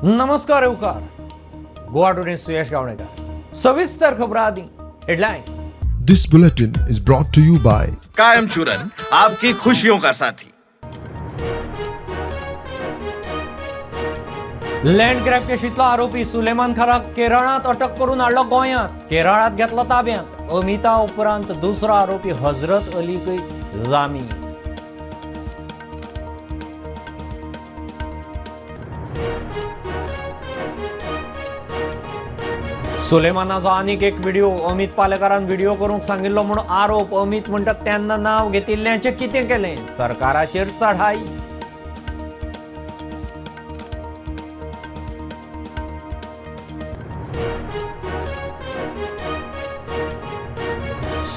नमस्कार येवकार गोवा टुडे सुयश गावणेकर. सविस्तर खबरां आदी headlines. This bulletin is brought to you by कायम चूरन, आपकी खुशियों का साथी. लँड ग्रॅब केशींतलो आरोपी सुलेमान खानाक केरळांत अटक करून हाडलो गोंयांत. केरळांत घेतलो ताब्यांत. अमिता उपरांत दुसरो आरोपी हजरत अलीकय जामीन. सुलेमानाचो आनीक एक व्हिडिओ. अमित पालेकारान व्हिडिओ करूंक सांगिल्लो म्हूण आरोप. अमित म्हणटा तेन्ना नांव घेतिल्ल्याचें कितें केलें? सरकाराचेर चढाई.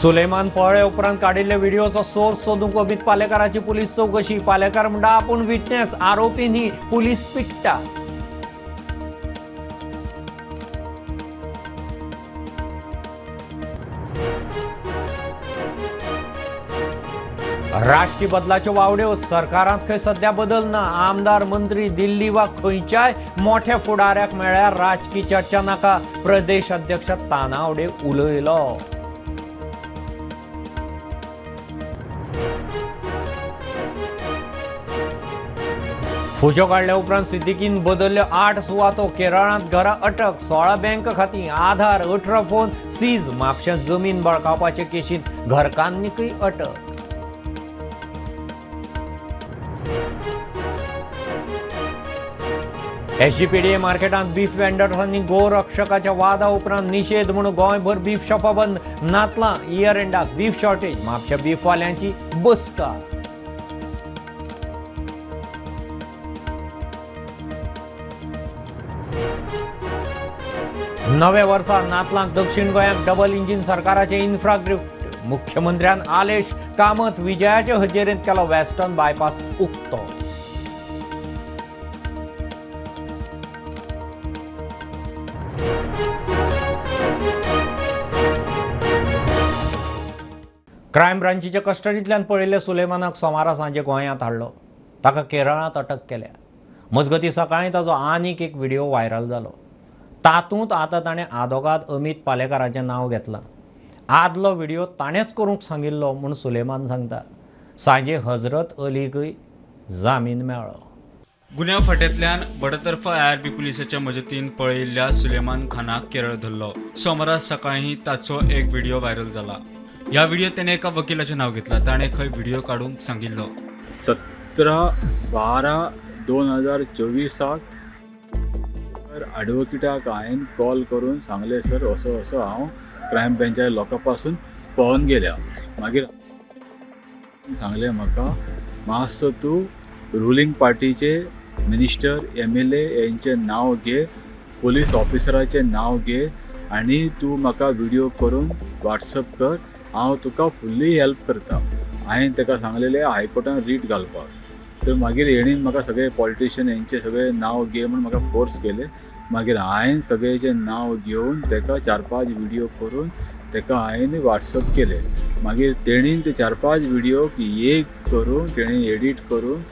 सुलेमान पळ्ळे उपरांत काडिल्ल्या व्हिडिओचो सोर्स सोदूंक अमित पालेकाराची पुलीस चौकशी. पालेकार म्हणटा आपूण विटनेस, आरोपी न्ही. पुलीस पिट्टा. राजकी बदलाच्यो वावड्यो. सरकारांत खंय सध्या बदल ना. आमदार, मंत्री दिल्ली वा खंयच्याय मोठ्या फुडाऱ्याक मेळ्ळ्यार राजकी चर्चा नाका, प्रदेश अध्यक्ष तानावडे उलयलो. फुजो काडल्या उपरांत सिद्दीकीन बदलल्यो 8 सुवातो. केरळांत घरां अटक, 16 बँक खातीं, आधार, 18 फोन सीज. म्हापश्यां जमीन बळकावपाचे केशींत घरकान्नीकय अटक. एसजीपीडीए मार्केटांत बीफ वेंडर्सांनी गोरक्षकाच्या वादा उपरांत निशेध म्हूण गोंयभर बीफ शॉपां बंद. नातलां इयर एंडाक बीफ शॉर्टेज. म्हापश्या बीफवाल्यांची बसका. नव्या वर्सा नातलांक दक्षिण गोंयांत डबल इंजीन सरकाराचें इन्फ्रा गिफ्ट. मुख्यमंत्र्यान आलेश कामत विजयाचे हजेरेंत केलो वेस्टर्न बायपास उक्तो. क्रायम ब्रांचीच्या कस्टडींतल्यान पळयल्ल्या सुलेमानाक सोमारा सांजे गोंयांत हाडलो. ताका केरळांत अटक केल्या. मजगतीं सकाळीं ताचो आनीक एक व्हिडिओ व्हायरल जालो. तातूंत आतां ताणें आदोगाद अमित पालेकाराचें नांव घेतलां. आदलो व्हिडिओ ताणेंच करूंक सांगिल्लो म्हूण सुलेमान सांगता. सांजे हजरत अलीकय जामीन मेळ्ळो. गुन्यांव फाट्यांतल्यान बडतर्फ आयआरबी पुलिसाच्या मजतीन पळयिल्ल्या सुलेमान खानाक केरळ धरलो. सोमारा सकाळीं ताचो एक व्हिडिओ व्हायरल जाला. ह्या व्हिडिओत त्याने एका वकिलाचें नांव घेतलां. ताणें खंय व्हिडिओ काडूंक सांगिल्लो. 17/12/2024 एडवोकेटाक हांवें कॉल करून सांगलें, सर, असो असो हांव क्रायम ब्रांच्या लोकां पासून पळोवन गेल्या. मागीर सांगलें म्हाका, मातसो तूं रुलींग पार्टीचे मिनिस्टर, एमएलए हेंचें नांव घे, पोलीस ऑफिसराचें नांव घे आनी तूं म्हाका व्हिडियो करून वॉट्सअप कर, हांव तुका फुल्ली हेल्प करता. हांवें ताका सांगलेलें हायकोर्टान रीट घालपाक. तर मागीर हेणीन म्हाका सगळे पॉलिटिशियन हेंचे सगळे नांव घे म्हूण म्हाका फोर्स केले. मागीर हांवें सगळ्याचें नांव घेवन ताका 4-5 व्हिडियो करून ताका हांवें वॉट्सअप केले. मागीर तेणीन ते 4-5 व्हिडियोक एक करून तेणी एडीट करून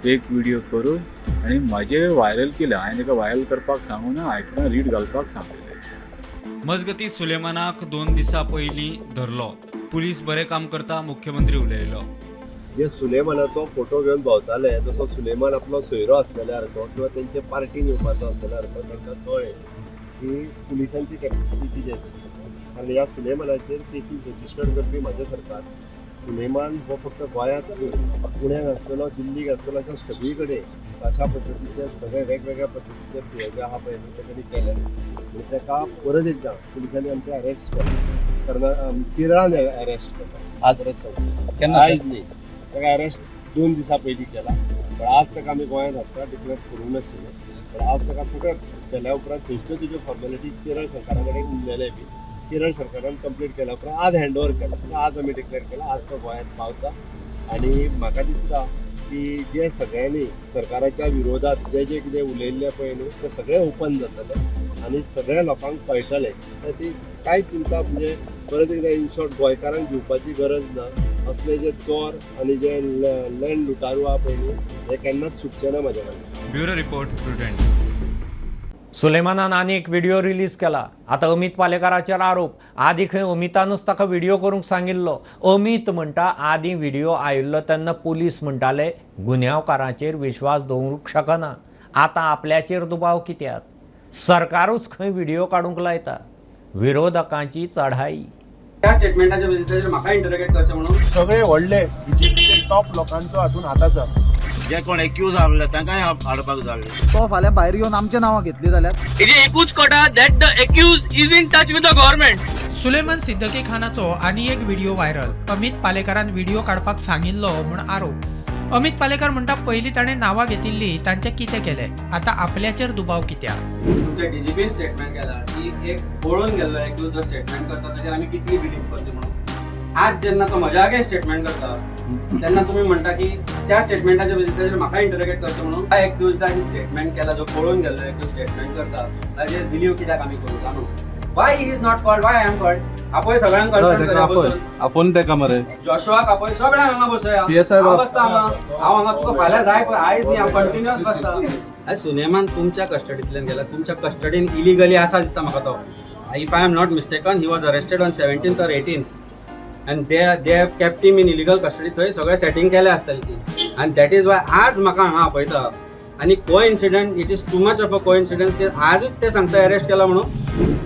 एक व्हिडियो करून आनी म्हाजे व्हायरल केले. हांवें ताका व्हायरल करपाक सांगूना, हायकोर्टान रीट घालपाक सांगलेलें. मजगतीं सुलेमानाक 2 दिसां पयलीं धरलो. पुलीस बरें काम करता, मुख्यमंत्री उलयलो. जे सुलेमानाचो फोटो घेवन भोंवताले, जसो सुलेमान आपलो सोयरो आसलेल्या सारको किंवा तेंचे पार्टीन येवपाचो आसलेल्या सारको, तांकां कळ्ळें की पुलिसांची कॅपेसिटी कितें आसा. कारण ह्या सुलेमानाचेर केसीस रजिस्टर्ड करपी म्हाजें सरकार. सुलेमान हो फक्त गोंयांत न्हू, पुण्याक आसलेलो, दिल्लीक आसलेलो, अशा सगळी कडेन अशा पद्दतीचे सगळे वेगवेगळ्या पद्दतीचे प्रयोग आहा पळय न्हू, ते तेणी केले. आनी ताका परत एकदां पुलिसांनी आमचे अरेस्ट केला, केरळान अरेस्ट केला. आज? परत सांगता, केन्ना? आयज न्ही, ताका अरेस्ट 2 दिसां पयलीं केला. पण आज ताका आमी गोंयांत हाडटा. डिक्लेअर करूंक नाशिल्लें, पण आज ताका सगळें केल्या उपरांत थंयच्यो तेज्यो फॉर्मेलिटीज केरळ सरकारा कडेन उरलेले बी केरळ सरकारान कंप्लीट केल्या उपरांत आज हँड ओवर केला. आज आमी डिक्लेअर केला, आज तो गोंयांत पावता. आनी म्हाका दिसता की जे सगळ्यांनी सरकाराच्या विरोधात जे जे कितें उलयल्लें पळय न्हू, तें सगळें ओपन जातलें आनी सगळ्या लोकांक कळटलें. तर ती कांय चिंता म्हणजे परत एकदां इन शॉर्ट गोंयकारांक दिवपाची गरज ना. असले जे चोर आनी जे लँड लुटारू आहा पळय न्ही, हे केन्नाच सुटचे ना म्हाज्या कडल्यान. Bureau report, Prudent. सुलेमानान आनी एक व्हिडिओ रिलीज केला. आतां अमित पालेकाराचेर आरोप. आदीं खंय अमितानूच ताका व्हिडिओ करूंक सांगिल्लो. अमित म्हणटा आदीं व्हिडिओ आयिल्लो तेन्ना पुलीस म्हणटाले गुन्यांवकारांचेर विश्वास दवरूंक शकना, आतां आपल्याचेर दुबाव कित्याक? सरकारूच खंय व्हिडिओ काडूंक लायता. विरोधकांची चढाई. त्या स्टेटमेंटाच्या बेसिसाचेर म्हाका इंटरोगेट करचें म्हणून सगळे व्हडले बीजेपीचे टॉप लोकांचो हातून हात आसा. जे कोण एक्यूज आहले तांकांय हाडपाक जाय. तो फाल्यां भायर येवन आमच्या नांवां घेतली जाल्यार एकूच कळटा that the accused is in touch with the government. Suleman Siddiqui खानाचो आनी एक व्हिडिओ व्हायरल. अमित पालेकारान व्हिडिओ काडपाक सांगिल्लो म्हूण आरोप. अमित पालेकार म्हणटा पयलीं ताणें नांवां घेतिल्लीं तांचें कितें केलें, आतां आपल्याचेर दुबाव कित्याक? तुमच्या डीजीपीन स्टेटमेंट केला की एक पळोवन गेल्लो एक्यूज जो स्टेटमेंट करता ताचेर आमी कितली बिलीव करची म्हणून. आज जेन्ना तो म्हज्या अगेन्स्ट स्टेटमेंट करता तेन्ना तुमी म्हणटा की त्या स्टेटमेंटाच्या बेसिसाचेर म्हाका इंटरोगेट करचें म्हणून. त्या एक्यूजान स्टेटमेंट केला जो पळोवन गेल्लो एक्यूज स्टेटमेंट करता ताचेर बिलीव कित्याक आमी करूं न्हू? Why he is not called, why I am called? आपय सगळ्यांक कन्फ्रंट करया बसून. आपोवन तेका मरे जोशुआक आपय सगळ्यांक हांगा बसोया. PSI हांव बसता हांगा, हांव हांगा तुका फाल्यां जाय पळय, आयज न्ही, हांव कंटिन्युअस बसता. आयज सुलेमान तुमच्या कस्टडींतल्यान गेला, तुमच्या कस्टडीन इलिगली आसा दिसता म्हाका तो. If I am not mistaken he was arrested on 17th or 18th and they have kept him in illegal custody. थंय सगळें सेटींग केलें आसतलें ती आनी that is why आज म्हाका हांगा आपयता. आनी coincident, it is too much of a coincidence आजूच ते सांगता अरेस्ट केला म्हणून.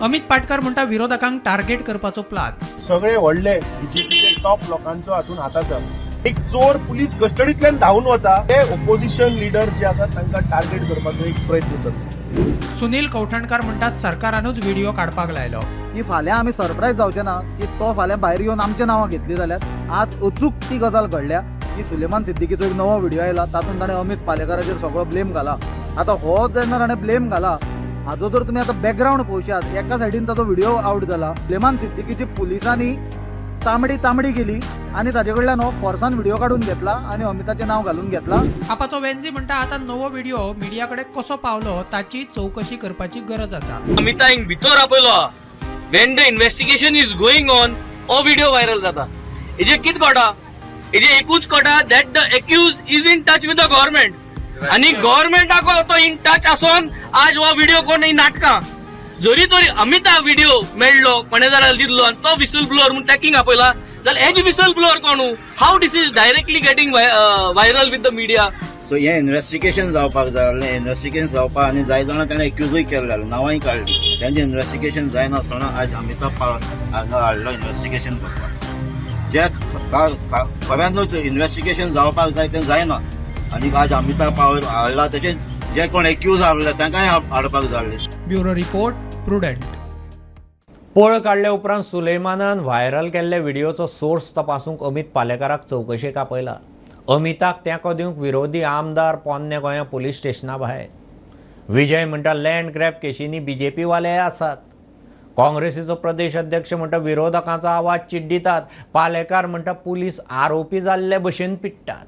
अमित पाटकर म्हणटा विरोधकांक टार्गेट करपाचो प्लान. सगळे व्हडले बीजेपीचे टॉप लोकांचो हातून हात आसा. एक चोर पुलीस कस्टडींतल्यान धांवून वता, ते ओपोजिशन लिडर जे आसात तांकां टार्गेट करपाचो एक प्रयत्न चलता. सुनील कवठणकार म्हणटा सरकारानूच व्हिडिओ काडपाक लायलो. की फाल्यां आमी सरप्रायज जावचे ना की तो फाल्यां भायर येवन आमच्या नांवां घेतली जाल्यार. आज अचूक ती गजाल घडल्या की सुलेमान सिद्दीकीचो एक नवो व्हिडिओ आयला तातूंत ताणें अमित पालेकाराचेर सगळो ब्लेम घाला. आतां हो जेन्ना ताणें ब्लेम घाला हाजो जर तुमी आतां बॅकग्रावंड पळोवशात एका सायडीन ताचो व्हिडिओ आवट जाला. सुलेमान सिद्दीकीची पुलिसांनी तांबडी तांबडी केली आनी ताजे कडल्यान हो फोर्सान व्हिडिओ काडून घेतला आनी अमिताचें नांव घालून घेतला. आपाचो वेन्झी म्हणटा आतां नवो व्हिडिओ मिडिया कडेन कसो पावलो ताची चवकशी करपाची गरज आसा. अमिताक भितर आपयलो. When the investigation is going on हो व्हिडिओ व्हायरल जाता. हेजे कितें कळटा? हेजे एकूच कळटा that the accused is in touch with the government आनी गव्हर्मेंटाक तो इन टच आसोन आज हो व्हिडिओ कोण ही नाटकां जरी तरी अमिता व्हिडिओ मेळ्ळो कोणे जाल्यार दिल्लो आनी तो विसल ब्लोअर म्हूण टॅकिंग आपयला जाल्यार हेज विसल ब्लोअर कोणू? How this is directly getting viral with the media? So हें इन्वेस्टिगेशन जावपाक जाय आहलें. इन्वेस्टिगेशन जावपाक आनी जाय जाणां ताणें एक्युजूय केल्लें, नांवांय काडलीं. तेंचें इन्वेस्टिगेशन जायनासतना आज अमिताभ हांगा हाडलो इन्वेस्टिगेशन करपाक. जे खऱ्यानूच इन्वेस्टिगेशन जावपाक जाय तें जायना आनी आज अमिताभ हाडला. तशेंच जे कोण एक्यूज आहले तांकांय हाडपाक जाय. Bureau report, Prudent. पळ काडल्या उपरांत सुलेमानान व्हायरल केल्ल्या व्हिडिओचो सोर्स तपासूंक अमित पालेकाराक चवकशेक आपयला. अमिताक तेंको दिवंक विरोधी आमदार पोन्ने गोंया पुलीस स्टेशना भायर. विजय म्हणटा लँड ग्रॅब केशींनी बीजेपी वाले आसात. काँग्रेसीचो प्रदेश अध्यक्ष म्हणटा विरोधकांचो आवाज चिड्डितात. पालेकार म्हणटा पुलीस आरोपी जाल्ले भशेन पिडटात.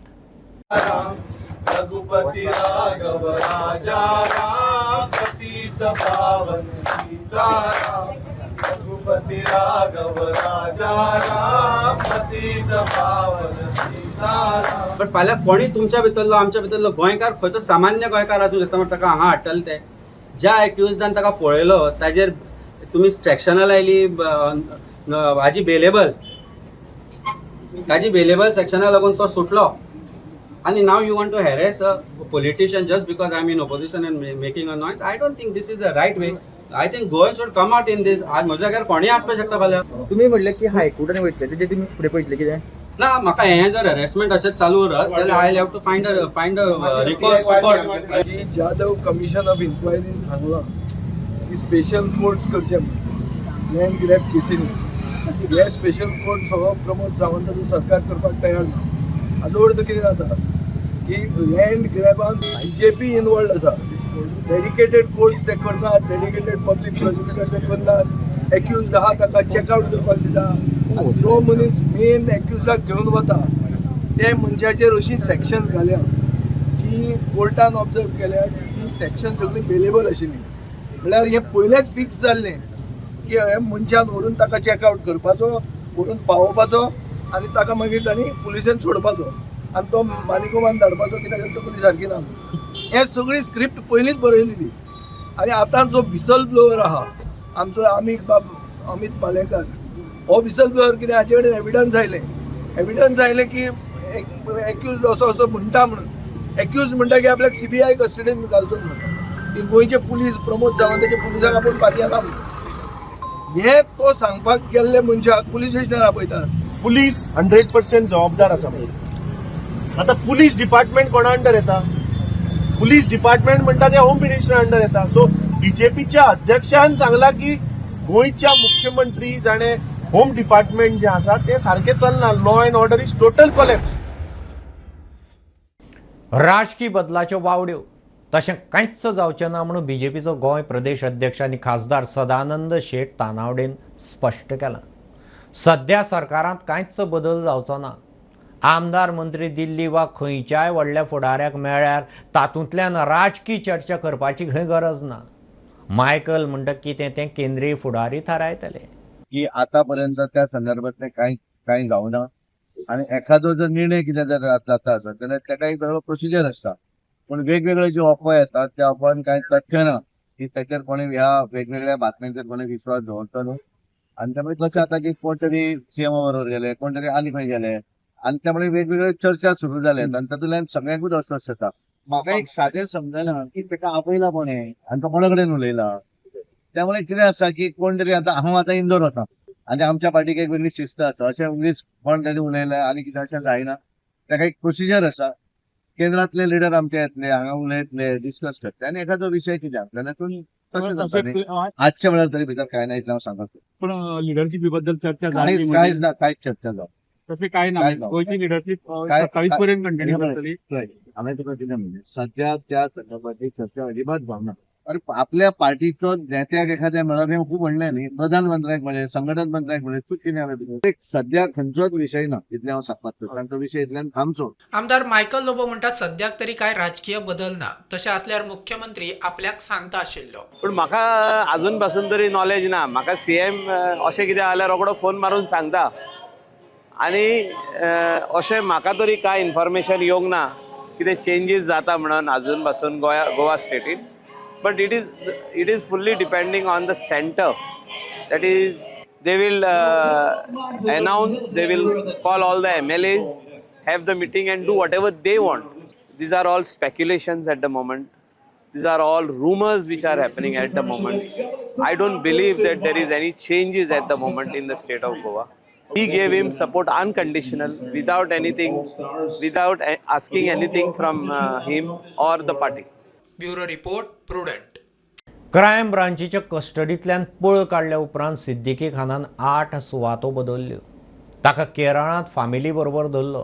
रघुपती राघव राजा राम पतित पावन सीताराम. रघुपती राघव राजा राम पतित पावन सीताराम. बट फाल्यां कोणी तुमच्या भितरलो आमच्या भितरलो गोंयकार खंयचो सामान्य गोंयकार आसूं शकता म्हण ताका हांगा हाडटले ते. ज्या एक्युजदान ताका पळयलो ताजेर तुमी स्ट्रॅक्शनां लायली हाजी बेलेबल, ताजी बेलेबल सेक्शना लागून तो सुटलो. आनी now you want to harass a politician just because I am in opposition and making a noise. I don't think this is the right way. I think Goan should come out in this. आज म्हज्या जाग्यार कोणीय आसपाक शकता फाल्यां. तुमी म्हणलें की हायकोर्टान वयतले तेजेर तुमी फुडें पळयतले कितें ना, म्हाका हें जर हॅरेसमेंट अशेंच चालू उरत जाल्यार I have to find a recourse court. की जाधव कमिशन ऑफ इन्क्वायरीन सांगलां की स्पेशल कोर्ट्स करचे म्हणून लँड ग्रॅब केसीनी. हे स्पेशल कोर्ट सगळो प्रमोद सावंताचो सरकार करपाक तयार ना. हाजो अर्थ कितें जाता की लँड ग्रॅबान बीजेपी इनवॉल्ड आसा. डेडिकेटेड कोर्ट्स ते करनात, डेडिकेटेड पब्लीक प्रोसिक्युटर ते करनात. एक्युज्ड आहा ताका चॅकआवट करपाक दिता. आनी जो मनीस मेन एक्युज्डाक घेवन वता ते मनशाचेर अशी सेक्शन्स घाल्या जी कोर्टान ऑब्जर्व केल्या की ही सेक्शन सगळी बेलेबल आशिल्ली. म्हळ्यार हें पयलेंच फिक्स जाल्लें की हे मनशान व्हरून ताका चॅकआवट करपाचो, व्हरून पावोवपाचो आनी ताका मागीर तांणी पुलिसेन सोडपाचो आनी तो मालिकोमान धाडपाचो कित्याक तकली सारकी ना. हें सगळी स्क्रिप्ट पयलींच बरयलेली. आनी आतां जो विसल ब्लोवर आहा आमचो आमीग बाब अमीत पालेकर, हो विसल ब्लोवर कितें हाचे कडेन एविडन्स आयलें, एविडन्स आयलें की एक्यूज असो असो म्हणटा म्हणून, एक्यूज म्हणटा की आपल्याक सीबीआय कस्टडीन घालचो म्हणून, की गोंयचे पुलीस प्रमोद सावंताचे पुलिसांक आपूण पातयेना म्हणून, हें तो सांगपाक गेल्ले मनशाक पुलीस स्टेशनार आपयतात. पुलीस 100% जबाबदार आसा. आतां पुलीस डिपार्टमेंट कोणा अंडर येता? पुलीस डिपार्टमेंट म्हणटा ते होम मिनिस्टर अंडर येता. सो बीजेपीच्या अध्यक्षान सांगला की गोंयच्या मुख्यमंत्री जाणे होम डिपार्टमेंट जे आसा ते सारकें चलना, law and order is total collapse. राजकी बदलाच्यो वावड्यो तशें कांयच जावचें ना म्हणून बीजेपीचो गोंय प्रदेश अध्यक्ष आनी खासदार सदानंद शेट तानावडेन स्पश्ट केलां. सध्या सरकारांत कांयच बदल जावचो ना. आमदार मंत्री दिल्ली वा खंयच्याय व्हडल्या फुडाऱ्याक मेळ्ळ्यार तातूंतल्यान राजकी चर्चा करपाची खंय गरज ना. मायकल म्हणटा कितें तें केंद्रीय फुडारी थारायतले. की आतापर्यंत त्या संदर्भातले कांय कांय जावना आनी एखादो जर निर्णय कितें जर जाता आसत जाल्यार ताका एक वेगळो प्रोसिजर आसता. पूण वेगवेगळे जे अफवा येतात त्या अफवान कांय तथ्य ना की ताचेर कोणी ह्या वेगवेगळ्या बातम्यांचेर कोणी विश्वास दवरचो न्हू. आनी त्यामुळे कशें जाता की कोण तरी सीएमा बरोबर गेले, कोण तरी आनी खंय गेले आनी त्यामुळे वेगवेगळ्यो चर्चा सुरू जाल्यात आनी तातूंतल्यान सगळ्यांकूच अस्वस्थ जाता. म्हाका एक सादें समजना की ताका आपयला कोणें आनी तो कोणा कडेन उलयला. त्यामुळे कितें आसा की कोण तरी आतां हांव आतां इंदोर वता आनी आमच्या पार्टीक एक वेगळी शिस्त आसा, अशें उगीच कोण तरी उलयलें आनी कितें अशें जायना. ताका एक प्रोसिजर आसा. केंद्रांतले लिडर आमचे येतले, हांगा उलयतले, डिस्कस करतले आनी एखादो विशय कितें आसलो जाल्यार तशें जाता न्ही. आजच्या वेळार तरी भितर कांय ना इतलें हांव सांगता. पण लिडरशिपी बद्दल चर्चा कांयच कांयच ना, कांयच चर्चा जावं तशें कांय ना. कांय ना. गोंयची लिडरशीप काय- 27 पर्यंत कंटिन्यू करतली. हांवें तुका कितें म्हणलें, सध्या त्या संदर्भातली चर्चा अजिबात जावना. अरे आपल्या पार्टीचो नेत्याक एखाद्या मेळप हें खूब व्हडलें न्ही. प्रधानमंत्र्याक मेळ्ळें, संघटन मंत्र्याक मेळ्ळें, तूं कितें जालें? एक सध्या खंयचोच विशय ना इतलें हांव सांगपाक सोदतां. तो विशय इतल्यान थांबचो. आमदार मायकल लोबो म्हणटा सद्याक तरी कांय राजकीय बदल ना, तशें आसल्यार मुख्यमंत्री आपल्याक सांगता आशिल्लो. पूण म्हाका आजून पासून तरी नॉलेज ना. म्हाका सीएम अशें कितें जाल्यार रोखडो फोन मारून सांगता आनी अशें म्हाका तरी कांय इन्फॉर्मेशन येवंक ना कितें चेंजीस जाता म्हणून आजून पासून Goa स्टेटीन. But it is fully depending on the centre. That is, they will announce, they will call all the MLAs, have the meeting and do whatever they want. These are all speculations at the moment. These are all rumors which are happening at the moment. I don't believe that there is any changes at the moment in the state of Goa. He gave him support unconditional, without anything, without asking anything from him or the party. Bureau report, Prudent. Crime ब्रांचीच्या कस्टडींतल्यान पळ काडल्या उपरांत सिद्दीकी खानान 8 सुवातो बदल्ल्यो. ताका केरळांत family बरोबर धरलो.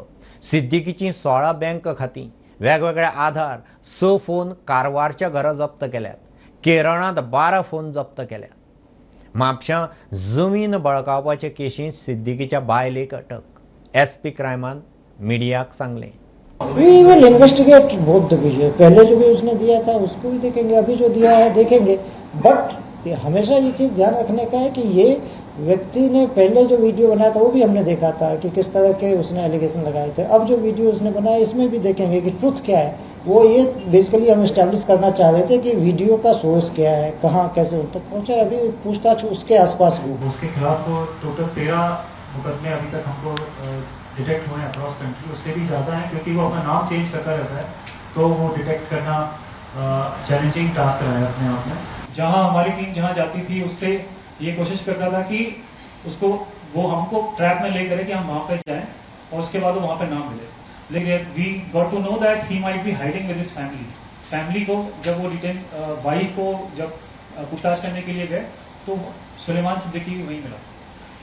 सिद्दीकीचीं 16 bank खातीं, वेगवेगळे आधार, 6 फोन कारवारच्या घरा जप्त केल्यात. केरळांत 12 फोन जप्त केल्यात. म्हापशां जमीन बळकावपाचे केशींत सिद्दीकीच्या बायलेक अटक. एसपी क्रायमान मिडियाक सांगलें. We will investigate both the video. पहले जो भी उसने दिया था उसको भी देखेंगे, अभी जो दिया है देखेंगे. बट हमेशा ये चीज़ ध्यान रखने का है कि ये व्यक्ति ने पहले जो वीडियो बनाया था वो भी हमने देखा था कि किस तरह के उसने एलिगेशन लगाए थे. अब जो वीडियो उसने बनाया इसमें भी देखेंगे कि ट्रुथ क्या है. वो ये बेसिकली हम इस्टेब्लिश करना चाह रहे थे कि वीडियो का सोर्स क्या है, कहाँ कैसे उन तक पहुँचा. अभी पूछताछ उसके आसपास भी उसके खिलाफ टोटल 13 मुकदमे अभी तक हमको डिटेक्ट हुए हैं अक्रॉस कंट्री. उससे भी ज़्यादा है क्योंकि वो अपना नाम चेंज करता रहता है, तो वो डिटेक्ट करना चैलेंजिंग टास्क रहा है अपने आप में. जहाँ हमारी टीम जहाँ जाती थी उससे ये कोशिश करता था कि उसको वो हमको ट्रैप में ले करे कि हम वहाँ पे जाएं और उसके बाद वो वहाँ पे ना मिले. लेकिन we got to know that he might be hiding with his family. Family को जब वो डिटेन, वाइफ को जब पूछताछ करने के लिए गए तो सुलेमान सिद्दीकी वहीं मिला.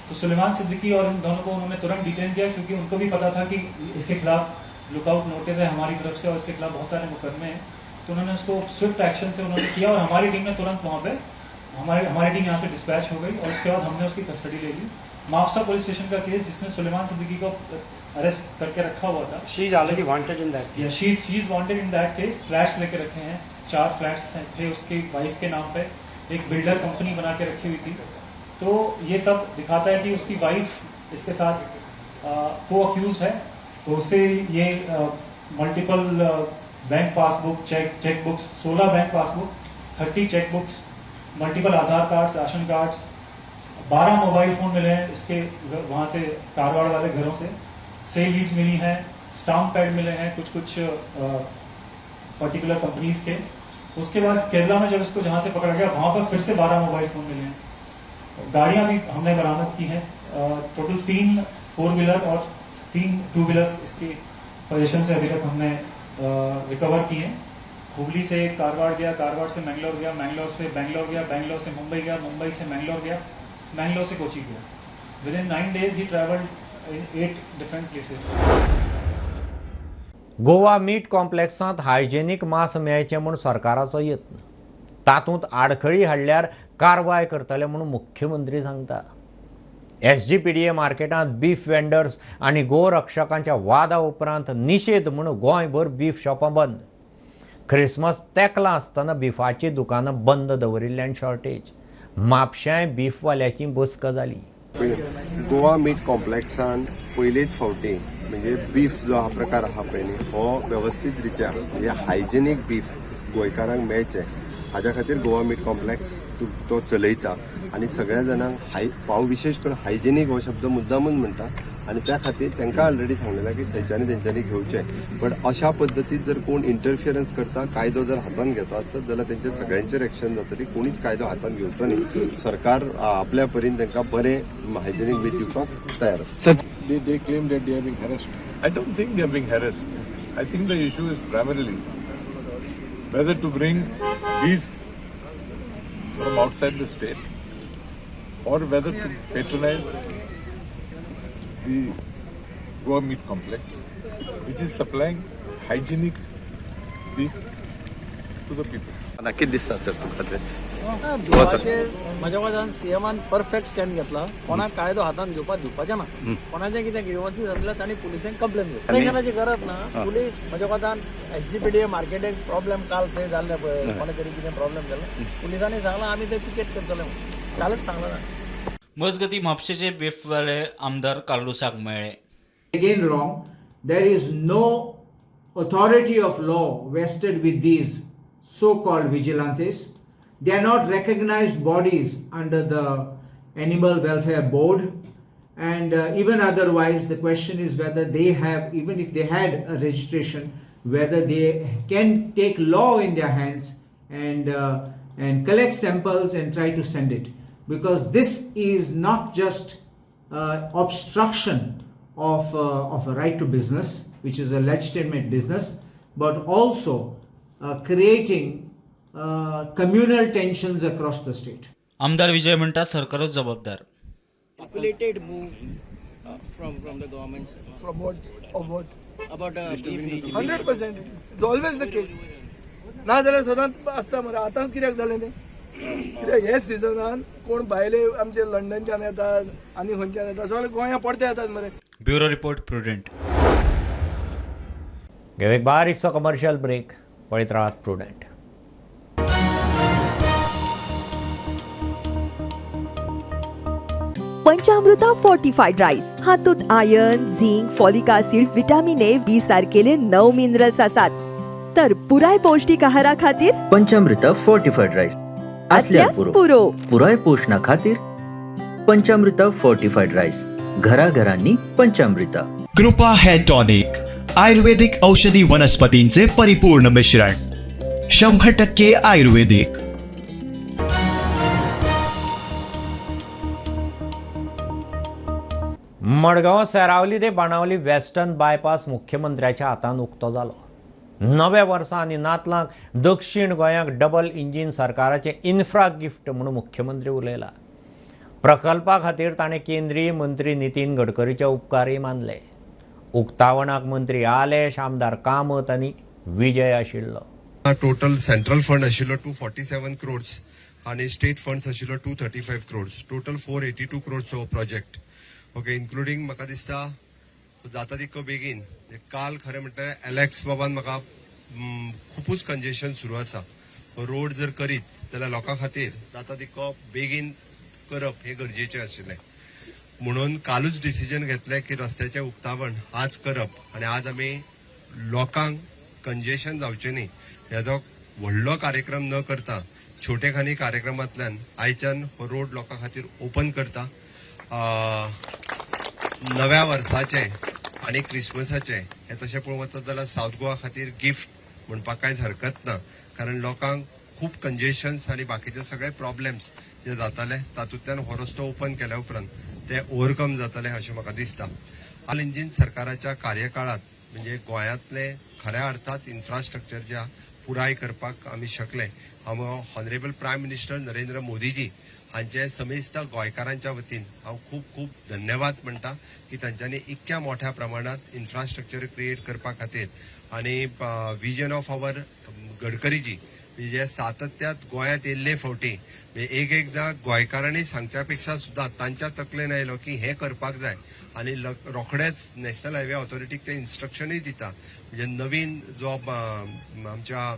तो सुलेमान सिद्दीकी और इन दोनों को उन्होंने तुरंत डिटेन किया क्योंकि उनको भी पता था कि इसके खिलाफ लुकआउट नोटिस है हमारी तरफ से और इसके खिलाफ बहुत सारे मुकदमे हैं. तो उन्होंने उसको स्विफ्ट एक्शन से उन्होंने किया और हमारी टीम ने तुरंत वहाँ पे हमारी हमारी टीम यहाँ से डिस्पैच हो गई और उसके बाद हमने उसकी कस्टडी ले ली. मापसा पुलिस स्टेशन का केस जिसने सुलेमान सिद्दीकी को अरेस्ट करके रखा हुआ था. She is already wanted in that. Yeah, she is wanted in that case. Flats लेके रखे हैं, 4 फ्लैट्स थे उसकी वाइफ के नाम पे, एक बिल्डर कंपनी बना के रखी हुई थी. तो ये सब दिखाता है कि उसकी वाइफ इसके साथ को अक्यूज है. तो उससे ये multiple bank passbook, cheque cheque books, 16 bank passbook, 30 cheque books, multiple Aadhaar cards, ration cards, 12 mobile phone मिले हैं इसके वहाँ से कारवाड़ वाले घरों से, सेल लीड्स मिली हैं, स्टाम्प पैड मिले हैं कुछ कुछ पर्टिकुलर कंपनीज के। उसके बाद केरला में जब इसको जहाँ से पकड़ा गया वहाँ पर फिर से 12 मोबाइल फोन मिले हैं। गाड़ियाँ भी हमने बरामद की हैं। टोटल 3 4 व्हीलर और 3 2 व्हीलर्स इसकी पोजीशन से अभी तक हमने रिकवर किए हैं। हुबली से कारवाड़ गया, कारवाड़ से मैंगलोर गया, मैंगलोर से बैंगलोर गया, बैंगलोर से मुंबई गया, मुंबई से मैंगलोर गया, मैंगलोर से Kochi Gaya. Within 9 days he travelled in 8 different places. Goa meat कॉम्प्लेक्सांत hygienic मांस मेळचें म्हूण सरकाराचो यत्न, तातूंत आडखळी हाडल्यार कारवाय करतले म्हूण मुख्यमंत्री सांगता। SGPDA मार्केटांत बीफ वेंडर्स आनी गोरक्षकांच्या वादा उपरांत निशेध म्हूण गोंयभर बीफ शॉपां बंद। क्रिसमस तेंकला आसतना बिफाचीं दुकानां बंद दवरिल्ल्यान शॉर्टेज, म्हापश्यांय बीफवाल्याची बसका जाली। गोवा मीट कॉम्प्लेक्सान पयलेच फावटी म्हणजे बीफ जो हा प्रकार आहा पळय न्ही हो वेवस्थीत रित्या म्हणजे हायजेनीक बीफ गोंयकारांक मेळचें हाज्या खातीर गोवा मीट कॉम्प्लेक्स तो चलयता आनी सगळ्या जाणांक हांव विशेश करून हायजेनीक हो शब्द मुद्दामून म्हणटा आनी त्या खातीर तांकां ऑलरेडी सांगलेलें की तेंच्यांनी घेवचें। बट अशा पद्दतीन जर कोण इंटरफियरन्स करता, कायदो जर हातान घेता आसत जाल्यार तेंच्या सगळ्यांचेर एक्शन जातली। कोणीच कायदो हातान घेवचो न्ही। सरकार आपल्या परीन तांकां बरें हायजेनीक मीट दिवपाक तयार आसा। They claim that they are being harassed. I don't think they are being harassed. I think the issue is primarily whether to bring beef from outside the state or whether to patronize the Goa Meat Complex, which is supplying hygienic beef to the people. नक्कीच दिसता sir तुमकां ते म्हज्या मतान सीएमान perfect stand घेतला। कोणाक कायदो हातान घेवपाक दिवपाचें ना, कोणाचें कितें ग्रिवन्सीस जातले तांणी पुलिसेक कंप्लेन घेवची गरज ना। पुलीस म्हज्या मतान SGPDA मार्केटीक प्रॉब्लेम काल थंय जाल्ले पळय, कोणे तरी कितें प्रॉब्लेम जालो, पुलिसांनी सांगलां आमी थंय पिकेट करतले म्हणून, कालच सांगलां ना। मजगती म्हापशेचे बीफवाले आमदार कार्लुसाक मेळ्ळे। Again wrong. There is no authority of law vested with these so-called vigilantes. They are not recognized bodies under the Animal Welfare Board, and even otherwise the question is whether they have, even if they had a registration, whether they can take law in their hands and collect samples and try to send it, because this is not just obstruction of a right to business, which is a legitimate business, but also creating communal tensions across the state. आमदार विजय म्हणटा सरकारच जबाबदार। Calculated move from the government. From what? Of what? About beef. 100%. It's always the case. ना जाल्यार सदांच आसता मरे, आतांच कित्याक जालें तें? कित्याक हे सिजनान कोण भायले आमचे लंडनच्यान येतात आनी खंयच्यान येतात, सगळे गोंया परते येतात मरे। Bureau report, Prudent. घेऊ एक बारीकसो कमर्शियल ब्रेक, पळयत राहात प्रुडंट। पंचामृता फोर्टिफाईड राईस हातूंत iron, zinc, folic acid, vitamin A, B सारकेले 9 minerals आसात। तर पुराय पौष्टिक आहारा खातीर पंचामृता फोर्टिफाईड राईस असल्यार पुरो। पुराय पोषणा खातीर पंचामृता फोर्टिफाईड राईस, घराघरांनी पंचामृता। कृपा हेअर टॉनिक, आयुर्वेदिक औषधी वनस्पतींचे परिपूर्ण मिश्रण, 100% आयुर्वेदिक। मडगांव सेरावली ते बाणावली वेस्टर्न बायपास मुख्यमंत्र्याच्या हातान उक्तो जालो। नव्या वर्सा आनी नातलांक दक्षिण गोंयाक डबल इंजीन सरकाराचें इन्फ्रा गिफ्ट म्हणून मुख्यमंत्री उलयला। प्रकल्पा खातीर ताणें केंद्रीय मंत्री नितीन गडकरीचे उपकारय मानले। उक्तावणाक मंत्री आलेश, आमदार कामत आनी विजय आशिल्लो। टोटल सेंट्रल फंड आशिल्लो 247 क्रोर्स आनी स्टेट फंड्स आशिल्लो 235 क्रोर्स, टोटल 482 क्रोर्सचो प्रोजेक्ट। ओके, इन्क्लुडींग म्हाका दिसता जाता तितको बेगीन। काल खरें म्हणल्यार एलेक्स बाबान म्हाका खुबूच कंजेशन सुरू आसा, रोड जर करीत जाल्यार लोकां खातीर जाता तितको बेगीन करप हें गरजेचें आशिल्लें, म्हणून कालूच डिसिजन घेतलें की रस्त्याचें उक्तावण आज करप आनी आज आमी लोकांक कंजेशन जावचें न्ही हेजो व्हडलो कार्यक्रम न करता छोटेखानी कार्यक्रमांतल्यान आयच्यान हो रोड लोकां खातीर ओपन करता. नव्या वर्साचें आनी क्रिसमसाचें हें तशें पळोवंक वचत जाल्यार सावथ गोवा खातीर गिफ्ट म्हणपाक कांयच हरकत ना, कारण लोकांक खूब कंजेशन्स आनी बाकीचे सगळे प्रॉब्लेम्स जे जाताले तातूंतल्यान हो रस्तो ओपन केल्या उपरांत ते ओवरकम जातले अशें म्हाका दिसता. ऑल इंजीन सरकाराच्या कार्यकाळांत म्हणजे गोंयांतले खऱ्या अर्थात इन्फ्रास्ट्रक्चर ज्या पुराय करपाक आमी शकले. हांव honourable prime minister Narendra Modiji हांचे समेस्त गोंयकारांच्या वतीन हांव खूब खूब धन्यवाद म्हणटा की तांच्यांनी इतक्या मोठ्या प्रमाणांत इन्फ्रास्ट्रक्चर क्रिएट करपा खातीर आनी विजन ऑफ our गडकरीजी म्हणजे सातत्यात गोंयांत येयल्ले फावटी म्हणजे एक एकदां गोंयकारांनी सांगच्या पेक्षा सुद्दां तांच्या तकलेन आयलो की हें करपाक जाय आनी रोखडेच नॅशनल हायवे ऑथॉरिटीक ते इन्स्ट्रक्शनूय दिता. म्हणजे नवीन जो आमच्या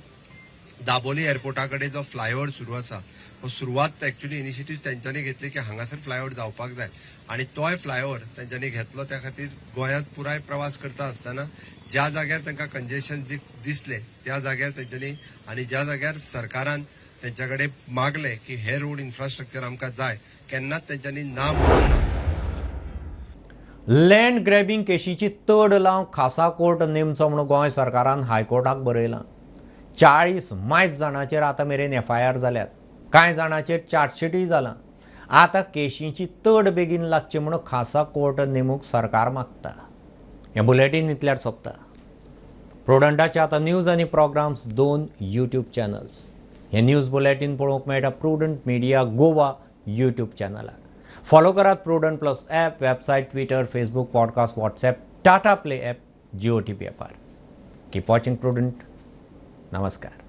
दाबोली एअरपोर्टा कडेन जो फ्लायओवर सुरू आसा हो सुरवात एक्चुअली इनिशिएटीव तेंच्यांनी घेतली की हांगासर फ्लायओवर जावपाक जाय आनी तोय फ्लायओवर तेंच्यांनी घेतलो. त्या खातीर गोंयांत पुराय प्रवास करता आसतना ज्या जाग्यार तांकां कंजेशन दिसलें त्या जाग्यार तेंच्यांनी आनी ज्या जाग्यार सरकारान तेंच्या कडेन मागलें की हे रोड इन्फ्रास्ट्रक्चर आमकां जाय, केन्नाच तेंच्यांनी ना म्हणूंक ना. लँड ग्रॅबिंग केशीची तड लावंक खासा कोर्ट नेमचो म्हणून गोंय सरकारान हायकोर्टाक बरयलां. 40 मायज जाणांचेर आतां मेरेन एफआयआर जाल्यात, कांय जाणांचेर चार्जशीटूय जालां. आतां केशींची तड बेगीन लागची म्हणून खासा कोर्ट नेमूंक सरकार मागता. हें बुलेटीन इतल्यार सोंपता. प्रुडंटाचे आतां न्यूज आनी प्रोग्राम्स 2 यूट्यूब चॅनल्स. हें न्यूज बुलेटीन पळोवंक मेळटा प्रुडंट मिडिया गोवा यूट्यूब चॅनलार. फॉलो करात Prudent plus app, website, Twitter, Facebook, podcast, WhatsApp, Tata play app, Jio TV ॲपार. Keep watching prudent. नमस्कार.